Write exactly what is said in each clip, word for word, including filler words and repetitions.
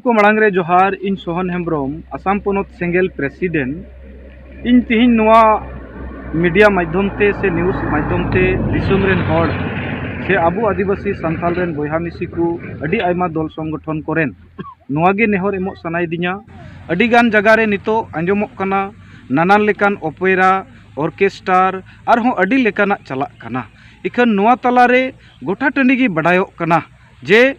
ᱠᱚ ᱢᱟᱲᱟᱝ ᱨᱮ ᱡᱚᱦᱟᱨ, ᱤᱧ ᱥᱚᱦᱚᱱ ᱦᱮᱢᱵᱨᱚᱢ, ᱟᱥᱟᱢ ᱯᱚᱱᱚᱛ ᱥᱮᱸᱜᱮᱞ ᱯᱨᱮᱥᱤᱰᱮᱱᱴ᱾ ᱤᱧ ᱛᱤᱦᱤᱧ ᱱᱚᱣᱟ ᱢᱤᱰᱤᱭᱟ ᱢᱟᱫᱽᱫᱷᱚᱢ ᱛᱮ ᱥᱮ ᱱᱤᱭᱩᱡᱽ ᱢᱟᱫᱽᱫᱷᱚᱢ ᱛᱮ ᱫᱤᱥᱚᱢ ᱨᱮᱱ ᱦᱚᱲ ᱥᱮ ᱟᱵᱚ ᱟᱹᱫᱤᱵᱟᱹᱥᱤ ᱥᱟᱱᱛᱟᱞ ᱨᱮᱱ ᱵᱚᱭᱦᱟ ᱢᱤᱥᱤ ᱠᱚ, ᱟᱹᱰᱤ ᱟᱭᱢᱟ ᱫᱚᱞ ᱥᱚᱝᱜᱚᱴᱷᱚᱱ ᱠᱚᱨᱮᱱ ᱱᱚᱣᱟ ᱜᱮ ᱱᱮᱦᱚᱨ ᱮᱢᱚᱜ ᱥᱟᱱᱟᱭᱮᱫᱤᱧᱟ᱾ ᱟᱹᱰᱤ ᱜᱟᱱ ᱡᱟᱭᱜᱟ ᱨᱮ ᱱᱤᱛᱚᱜ ᱟᱸᱡᱚᱢᱚᱜ ᱠᱟᱱᱟ, ᱱᱟᱱᱟᱱ ᱞᱮᱠᱟᱱ ᱚᱯᱮᱨᱟ, ᱚᱨᱠᱮᱥᱴᱟᱨ, ᱟᱨᱦᱚᱸ ᱟᱹᱰᱤ ᱞᱮᱠᱟᱱᱟᱜ ᱪᱟᱞᱟᱜ ᱠᱟᱱᱟ᱾ ᱤᱠᱷᱟᱹᱱ ᱱᱚᱣᱟ ᱛᱟᱞᱟᱨᱮ ᱜᱚᱴᱟ ᱴᱟᱺᱰᱤ ᱜᱮ ᱵᱟᱰᱟᱭᱚᱜ ᱠᱟᱱᱟ ᱡᱮ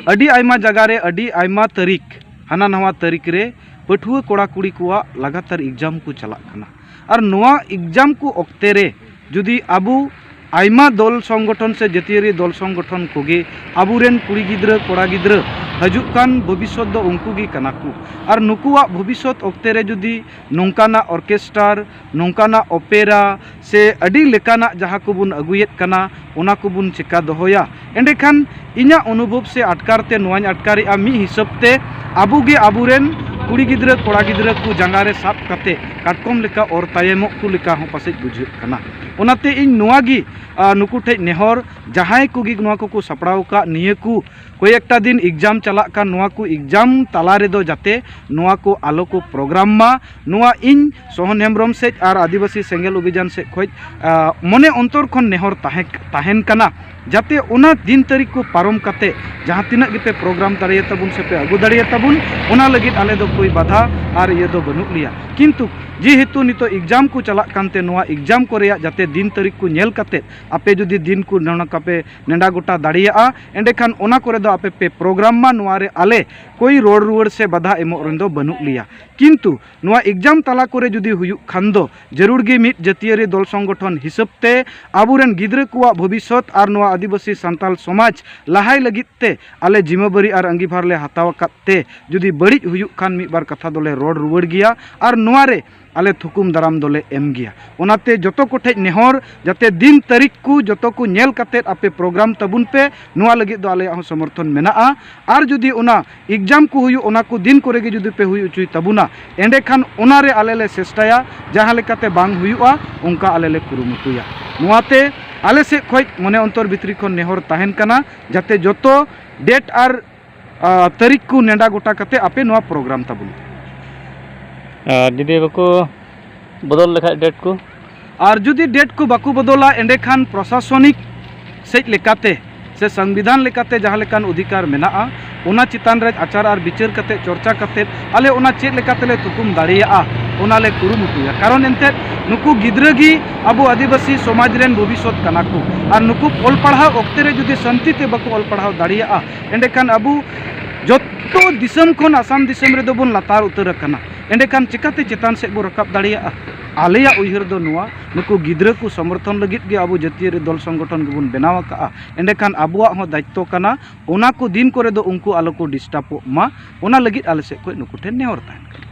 ᱟᱹᱰᱤ ᱟᱭᱢᱟ ᱡᱟᱭᱜᱟ ᱨᱮ ᱟᱹᱰᱤ ᱟᱭᱢᱟ ᱛᱟᱹᱨᱤᱠᱷ, ᱦᱟᱱᱟ ᱱᱟᱣᱟ ᱛᱟᱹᱨᱤᱠᱷ ᱨᱮ ᱯᱟᱹᱴᱷᱩᱣᱟᱹ ᱠᱚᱲᱟ ᱠᱩᱲᱤ ᱠᱚᱣᱟᱜ ᱞᱟᱜᱟᱛᱟᱨ ᱮᱠᱡᱟᱢ ᱠᱚ ᱪᱟᱞᱟᱜ ᱠᱟᱱᱟ᱾ ᱟᱨ ᱱᱚᱣᱟ ᱮᱠᱡᱟᱢ ᱠᱚ ᱚᱠᱛᱮ ᱨᱮ ᱡᱩᱫᱤ ᱟᱵᱚ ᱟᱭᱢᱟ ᱫᱚᱞ ᱥᱚᱝᱜᱚᱴᱷᱚᱱ ᱥᱮ ᱡᱟᱹᱛᱤᱭᱟᱹᱨᱤ ᱫᱚᱞ ᱥᱚᱝᱜᱚᱴᱷᱚᱱ ᱠᱚᱜᱮ ᱟᱵᱚᱨᱮᱱ ᱠᱩᱲᱤ ᱜᱤᱫᱽᱨᱟᱹ, ᱠᱚᱲᱟ ᱜᱤᱫᱽᱨᱟᱹ ᱦᱤᱡᱩᱜ ᱠᱟᱱ ᱵᱷᱚᱵᱤᱥᱥᱚᱛ ᱫᱚ ᱩᱱᱠᱩ ᱜᱮ ᱠᱟᱱᱟ ᱠᱚ᱾ ᱟᱨ ᱱᱩᱠᱩᱣᱟᱜ ᱵᱷᱚᱵᱤᱥᱥᱚᱛ ᱚᱠᱛᱮ ᱨᱮ ᱡᱩᱫᱤ ᱱᱚᱝᱠᱟᱱᱟᱜ ᱚᱨᱠᱮᱥᱴᱟᱨ, ᱱᱚᱝᱠᱟᱱᱟᱜ ᱚᱯᱮᱨᱟ ᱥᱮ ᱟᱹᱰᱤ ᱞᱮᱠᱟᱱᱟᱜ ᱡᱟᱦᱟᱸ ᱠᱚᱵᱚᱱ ᱟᱹᱜᱩᱭᱮᱫ ᱠᱟᱱᱟ, ᱚᱱᱟ ᱠᱚᱵᱚᱱ ᱪᱮᱠᱟ ᱫᱚᱦᱚᱭᱟ? ᱮᱸᱰᱮᱠᱷᱟᱱ ᱤᱧᱟᱹᱜ ᱚᱱᱩᱵᱷᱚᱵ ᱥᱮ ᱟᱴᱠᱟᱨ ᱛᱮ ᱱᱚᱣᱟᱧ ᱟᱴᱠᱟᱨᱮᱜᱼᱟ, ᱢᱤᱫ ᱦᱤᱥᱟᱹᱵ ᱛᱮ ᱟᱵᱚ ᱜᱮ ᱟᱵᱚᱨᱮᱱ ᱠᱩᱲᱤ ᱜᱤᱫᱽᱨᱟᱹ, ᱠᱚᱲᱟ ᱜᱤᱫᱽᱨᱟᱹ ᱠᱚ ᱡᱟᱸᱜᱟ ᱨᱮ ᱥᱟᱵ ᱠᱟᱛᱮ ᱠᱟᱴᱠᱚᱢ ᱞᱮᱠᱟ ᱚᱨ ᱛᱟᱭᱚᱢᱚᱜ ᱠᱚ ᱞᱮᱠᱟ ᱦᱚᱸ ᱯᱟᱥᱮᱡ ᱵᱩᱡᱷᱟᱹᱜ ᱠᱟᱱᱟ᱾ ᱚᱱᱟᱛᱮ ᱤᱧ ᱱᱚᱣᱟ ᱜᱮ, ᱟ, ᱱᱩᱠᱩ ᱴᱷᱮᱡ ᱱᱮᱦᱚᱨ, ᱡᱟᱦᱟᱸᱭ ᱠᱚᱜᱮ ᱱᱚᱣᱟ ᱠᱚᱠᱚ ᱥᱟᱯᱲᱟᱣ ᱟᱠᱟᱫ, ᱱᱤᱭᱟᱹ ᱠᱚ ᱠᱚᱭᱮᱠᱴᱟ ᱫᱤᱱ ᱮᱠᱡᱟᱢ ᱪᱟᱞᱟᱜ ᱠᱟᱱ, ᱱᱚᱣᱟ ᱠᱚ ᱮᱠᱡᱟᱢ ᱛᱟᱞᱟ ᱨᱮᱫᱚ ᱡᱟᱛᱮ ᱱᱚᱣᱟ ᱠᱚ ᱟᱞᱚ ᱠᱚ ᱯᱨᱳᱜᱨᱟᱢ ᱢᱟ, ᱱᱚᱣᱟ ᱤᱧ ᱥᱚᱦᱚᱱ ᱦᱮᱢᱵᱨᱚᱢ ᱥᱮᱡ ᱟᱨ ᱟᱹᱫᱤᱵᱟᱹᱥᱤ ᱥᱮᱸᱜᱮᱞ ᱚᱵᱷᱤᱡᱟᱱ ᱥᱮᱡ ᱠᱷᱚᱡ, ᱟ, ᱢᱚᱱᱮ ᱚᱱᱛᱚᱨ ᱠᱷᱚᱱ ᱱᱮᱦᱚᱨ ᱛᱟᱦᱮᱸ, ᱛᱟᱦᱮᱱ ᱠᱟᱱᱟ, ᱡᱟᱛᱮ ᱚᱱᱟ ᱫᱤᱱ ᱛᱟᱹᱨᱤᱠᱷ ᱠᱚ ᱯᱟᱨᱚᱢ ᱠᱟᱛᱮ ᱡᱟᱦᱟᱸ ᱛᱤᱱᱟᱹᱜ ᱜᱮᱯᱮ ᱯᱨᱳᱜᱨᱟᱢ ᱫᱟᱲᱮᱭᱟᱛᱟᱵᱚᱱ ᱥᱮ ᱯᱮ ᱟᱹᱜᱩ ᱫᱟᱲᱮᱭᱟᱛᱟᱵᱚᱱ, ᱚᱱᱟ ᱞᱟᱹᱜᱤᱫ ᱟᱞᱮ ᱫᱚ ᱠᱳᱭ ᱵᱟᱫᱷᱟ ᱟᱨ ᱤᱭᱟᱹ ᱫᱚ ᱵᱟᱹᱱᱩᱜ ᱞᱮᱭᱟ᱾ ᱠᱤᱱᱛᱩ ᱡᱮᱦᱮᱛᱩ ᱱᱤᱛᱚᱜ ᱮᱠᱡᱟᱢ ᱠᱚ ᱪᱟᱞᱟᱜ ᱠᱟᱱᱛᱮ ᱱᱚᱣᱟ ᱮᱠᱡᱟᱢ ᱠᱚ ᱨᱮᱭᱟᱜ ᱡᱟᱛᱮ ᱫᱤᱱ ᱛᱟᱹᱨᱤᱠᱷ ᱠᱚ ᱧᱮᱞ ᱠᱟᱛᱮ ᱟᱯᱮ ᱡᱩᱫᱤ ᱫᱤᱱ ᱠᱚ ᱱᱚᱝᱠᱟ ᱯᱮ ᱱᱮᱰᱟ ᱜᱚᱴᱟ ᱫᱟᱲᱮᱭᱟᱜᱼᱟ, ᱮᱸᱰᱮᱠᱷᱟᱱ ᱚᱱᱟ ᱠᱚᱨᱮ ᱫᱚ ᱟᱯᱮ ᱯᱮ ᱯᱨᱳᱜᱨᱟᱢ ᱢᱟ, ᱱᱚᱣᱟ ᱨᱮ ᱟᱞᱮ ᱠᱳᱭ ᱨᱚᱲ ᱨᱩᱣᱟᱹᱲ ᱥᱮ ᱵᱟᱫᱷᱟ ᱮᱢᱚᱜ ᱨᱮᱱ ᱫᱚ ᱵᱟᱹᱱᱩᱜ ᱞᱮᱭᱟ᱾ ᱠᱤᱱᱛᱩ ᱱᱚᱣᱟ ᱮᱠᱡᱟᱢ ᱛᱟᱞᱟ ᱠᱚᱨᱮ ᱡᱩᱫᱤ ᱦᱩᱭᱩᱜ ᱠᱷᱟᱱ ᱫᱚ, ᱡᱟᱹᱨᱩᱲ ᱜᱮ ᱢᱤᱫ ᱡᱟᱹᱛᱤᱭᱟᱹᱨᱤ ᱫᱚᱞ ᱥᱚᱝᱜᱚᱴᱷᱚᱱ ᱦᱤᱥᱟᱹᱵ ᱛᱮ ᱟᱵᱚᱨᱮᱱ ᱜᱤᱫᱽᱨᱟᱹ ᱠᱚᱣᱟᱜ ᱵᱷᱚᱵᱤᱥᱥᱚᱛ ᱟᱨ ᱱᱚᱣᱟ ᱟᱹᱫᱤᱵᱟᱹᱥᱤ ᱥᱟᱱᱛᱟᱞ ᱥᱚᱢᱟᱡᱽ ᱞᱟᱦᱟᱭ ᱞᱟᱹᱜᱤᱫ ᱛᱮ ᱟᱞᱮ ᱡᱤᱢᱟᱹᱵᱟᱹᱨᱤ ᱟᱨ ᱟᱸᱜᱤᱵᱷᱟᱨ ᱞᱮ ᱦᱟᱛᱟᱣ ᱟᱠᱟᱫ ᱛᱮ ᱡᱩᱫᱤ ᱵᱟᱹᱲᱤᱡ ᱦᱩᱭᱩᱜ ᱠᱷᱟᱱ ᱢᱤᱫ ᱵᱟᱨ ᱠᱟᱛᱷᱟ ᱫᱚᱞᱮ ᱨᱚᱲ ᱨᱩᱣᱟᱹᱲ ᱜᱮᱭᱟ᱾ ᱟᱨ ᱱᱚᱣᱟ ᱨᱮ ᱟᱞᱮ ᱛᱷᱩᱠᱩᱢ ᱫᱟᱨᱟᱢ ᱫᱚᱞᱮ ᱮᱢ ᱜᱮᱭᱟ᱾ ᱚᱱᱟᱛᱮ ᱡᱚᱛᱚ ᱠᱚᱴᱷᱮᱡ ᱱᱮᱦᱚᱨ, ᱡᱟᱛᱮ ᱫᱤᱱ ᱛᱟᱹᱨᱤᱠᱷ ᱠᱚ ᱡᱚᱛᱚ ᱠᱚ ᱧᱮᱞ ᱠᱟᱛᱮᱫ ᱟᱯᱮ ᱯᱨᱳᱜᱨᱟᱢ ᱛᱟᱵᱚᱱ ᱯᱮ, ᱱᱚᱣᱟ ᱞᱟᱹᱜᱤᱫ ᱫᱚ ᱟᱞᱮᱭᱟᱜ ᱦᱚᱸ ᱥᱚᱢᱚᱨᱛᱷᱚᱱ ᱢᱮᱱᱟᱜᱼᱟ᱾ ᱟᱨ ᱡᱩᱫᱤ ᱚᱱᱟ ᱮᱠᱡᱟᱢ ᱠᱚ ᱦᱩᱭᱩᱜ, ᱚᱱᱟ ᱠᱚ ᱫᱤᱱ ᱠᱚᱨᱮ ᱜᱮ ᱡᱩᱫᱤ ᱯᱮ ᱦᱩᱭ ᱦᱚᱪᱚᱭ ᱛᱟᱵᱚᱱᱟ, ᱮᱸᱰᱮᱠᱷᱟᱱ ᱚᱱᱟ ᱨᱮ ᱟᱞᱮ ᱞᱮ ᱪᱮᱥᱴᱟᱭᱟ ᱡᱟᱦᱟᱸ ᱞᱮᱠᱟᱛᱮ ᱵᱟᱝ ᱦᱩᱭᱩᱜᱼᱟ, ᱚᱱᱠᱟ ᱟᱞᱮ ᱞᱮ ᱠᱩᱨᱩᱢᱩᱴᱩᱭᱟ᱾ ᱱᱚᱣᱟᱛᱮ ᱟᱞᱮ ᱥᱮᱫ ᱠᱷᱚᱡ ᱢᱚᱱᱮ ᱚᱱᱛᱚᱨ ᱵᱷᱤᱛᱨᱤ ᱠᱷᱚᱱ ᱱᱮᱦᱚᱨ ᱛᱟᱦᱮᱱ ᱠᱟᱱᱟ, ᱡᱟᱛᱮ ᱡᱚᱛᱚ ᱰᱮᱴ ᱟᱨ ᱟᱨ ᱛᱟᱹᱨᱤᱠᱷ ᱠᱚ ᱱᱮᱰᱟ ᱜᱚᱴᱟ ᱠᱟᱛᱮ ᱟᱯᱮ ᱱᱚᱣᱟ ᱯᱨᱳᱜᱨᱟᱢ ᱛᱟᱵᱚᱱ ᱯᱮ᱾ ᱟᱨ ᱡᱩᱫᱤ ᱵᱟᱠᱚ ᱵᱚᱫᱚᱞ ᱞᱮᱠᱷᱟᱡ ᱰᱮᱴ ᱠᱚ? ᱟᱨ ᱡᱩᱫᱤ ᱰᱮᱴ ᱠᱚ ᱵᱟᱠᱚ ᱵᱚᱫᱚᱞᱟ, ᱮᱸᱰᱮᱠᱷᱟᱱ ᱯᱨᱚᱥᱟᱥᱚᱱᱤᱠ ᱥᱮᱡ ᱞᱮᱠᱟᱛᱮ ᱥᱮ ᱥᱚᱝᱵᱤᱫᱷᱟᱱ ᱞᱮᱠᱟᱛᱮ ᱡᱟᱦᱟᱸ ᱞᱮᱠᱟᱱ ᱚᱫᱷᱤᱠᱟᱨ ᱢᱮᱱᱟᱜᱼᱟ, ᱚᱱᱟ ᱪᱮᱛᱟᱱ ᱨᱮ ᱟᱪᱟᱨ ᱟᱨ ᱵᱤᱪᱟᱹᱨ ᱠᱟᱛᱮ, ᱪᱚᱨᱪᱟ ᱠᱟᱛᱮ, ᱟᱞᱮ ᱚᱱᱟ ᱪᱮᱫ ᱞᱮᱠᱟ ᱛᱮᱞᱮ ᱛᱷᱩᱠᱩᱢ ᱫᱟᱲᱮᱭᱟᱜᱼᱟ, ᱚᱱᱟ ᱞᱮ ᱠᱩᱨᱩᱢᱩᱴᱩᱭᱟ᱾ ᱠᱟᱨᱚᱱ ᱮᱱᱛᱮᱫ ᱱᱩᱠᱩ ᱜᱤᱫᱽᱨᱟᱹ ᱜᱮ ᱟᱵᱚ ᱟᱹᱫᱤᱵᱟᱹᱥᱤ ᱥᱚᱢᱟᱡᱽ ᱨᱮᱱ ᱵᱷᱚᱵᱤᱥᱥᱚᱛ ᱠᱟᱱᱟ ᱠᱚ, ᱟᱨ ᱱᱩᱠᱩ ᱚᱞ ᱯᱟᱲᱦᱟᱣ ᱚᱠᱛᱮ ᱨᱮ ᱡᱩᱫᱤ ᱥᱟᱱᱛᱤ ᱛᱮ ᱵᱟᱠᱚ ᱚᱞ ᱯᱟᱲᱦᱟᱣ ᱫᱟᱲᱮᱭᱟᱜᱼᱟ, ᱮᱸᱰᱮᱠᱷᱟᱱ ᱟᱵᱚ ᱡᱚᱛᱚ ᱫᱤᱥᱚᱢ ᱠᱷᱚᱱ ᱟᱥᱟᱢ ᱫᱤᱥᱚᱢ ᱨᱮᱫᱚ ᱵᱚᱱ ᱞᱟᱛᱟᱨ ᱩᱛᱟᱹᱨ ᱟᱠᱟᱱᱟ᱾ ᱮᱸᱰᱮᱠᱷᱟᱱ ᱪᱤᱠᱟᱹᱛᱮ ᱪᱮᱛᱟᱱ ᱥᱮᱫ ᱵᱚ ᱨᱟᱠᱟᱵ ᱫᱟᱲᱮᱭᱟᱜᱼᱟ? ᱟᱞᱮᱭᱟᱜ ᱩᱭᱦᱟᱹᱨ ᱫᱚ ᱱᱚᱣᱟ, ᱱᱩᱠᱩ ᱜᱤᱫᱽᱨᱟᱹ ᱠᱚ ᱥᱚᱢᱚᱨᱛᱷᱚᱱ ᱞᱟᱹᱜᱤᱫ ᱜᱮ ᱟᱵᱚ ᱡᱟᱹᱛᱤᱭᱟᱹᱨᱤ ᱫᱚᱞ ᱥᱚᱝᱜᱚᱴᱷᱚᱱ ᱜᱮᱵᱚᱱ ᱵᱮᱱᱟᱣ ᱟᱠᱟᱫᱼᱟ᱾ ᱮᱸᱰᱮᱠᱷᱟᱱ ᱟᱵᱚᱣᱟᱜ ᱦᱚᱸ ᱫᱟᱭᱤᱛᱛᱚ ᱠᱟᱱᱟ, ᱚᱱᱟ ᱠᱚ ᱫᱤᱱ ᱠᱚᱨᱮ ᱫᱚ ᱩᱱᱠᱩ ᱟᱞᱚ ᱠᱚ ᱰᱤᱥᱴᱟᱵᱚᱜ ᱢᱟ, ᱚᱱᱟ ᱞᱟᱹᱜᱤᱫ ᱟᱞᱮ ᱥᱮᱫ ᱠᱷᱚᱱ ᱱᱩᱠᱩ ᱴᱷᱮᱱ ᱱᱮᱦᱚᱨ ᱛᱟᱦᱮᱱ ᱠᱟᱱᱟ᱾